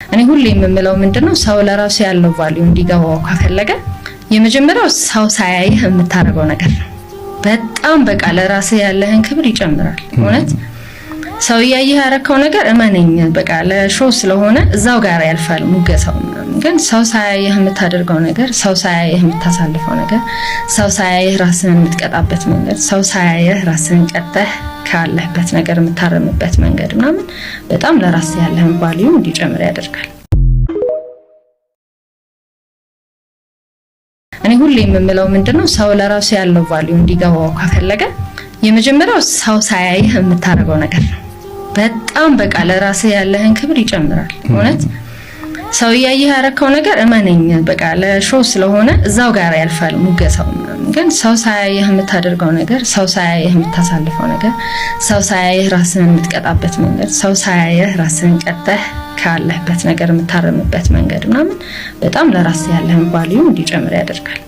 እኔ ሁሌ የምምለው ምንድነው፣ ሰው ለራሱ ያለው value እንዲገባው ከፈለገ የመጀመሪያው ሰው ሳያይህ የምታደርገው ነገር ነው። በጣም በቃ ለራስህ ያለህን ክብር ይጨምራል። እውነት ሰው እያየህ ያረከው ነገር እመነኝ፣ በቃ ለ show ስለሆነ እዛው ጋር ያልፋል ሙገሳው ምናምን። ግን ሰው ሳያየህ የምታደርገው ነገር፣ ሰው ሳያየህ የምታሳልፈው ነገር፣ ሰው ሳያየህ ራስህን የምትቀጣበት መንገድ፣ ሰው ሳያየህ ራስህን ቀጥተህ ካለህበት ነገር የምታረምበት መንገድ ምናምን በጣም ለራስህ ያለህን value እንዲጨምር ያደርጋል። እኔ ሁሌ የምምለው ምንድነው፣ ሰው ለራሱ ያለው value እንዲገባው ከፈለገ የመጀመሪያው ሰው ሳያይህ የምታደርገው ነገር ነው። በጣም በቃ ለራስህ ያለህን ክብር ይጨምራል። እውነት ሰው እያየህ ያረከው ነገር እመነኝ፣ በቃ ለ show ስለሆነ እዛው ጋር ያልፋል ሙገሳው ምናምን። ግን ሰው ሳያየህ የምታደርገው ነገር፣ ሰው ሳያየህ የምታሳልፈው ነገር፣ ሰው ሳያየህ ራስህን የምትቀጣበት መንገድ፣ ሰው ሳያየህ ራስህን ቀጥተህ ካለህበት ነገር የምታረምበት መንገድ ምናምን በጣም ለራስህ ያለህን value እንዲጨምር ያደርጋል።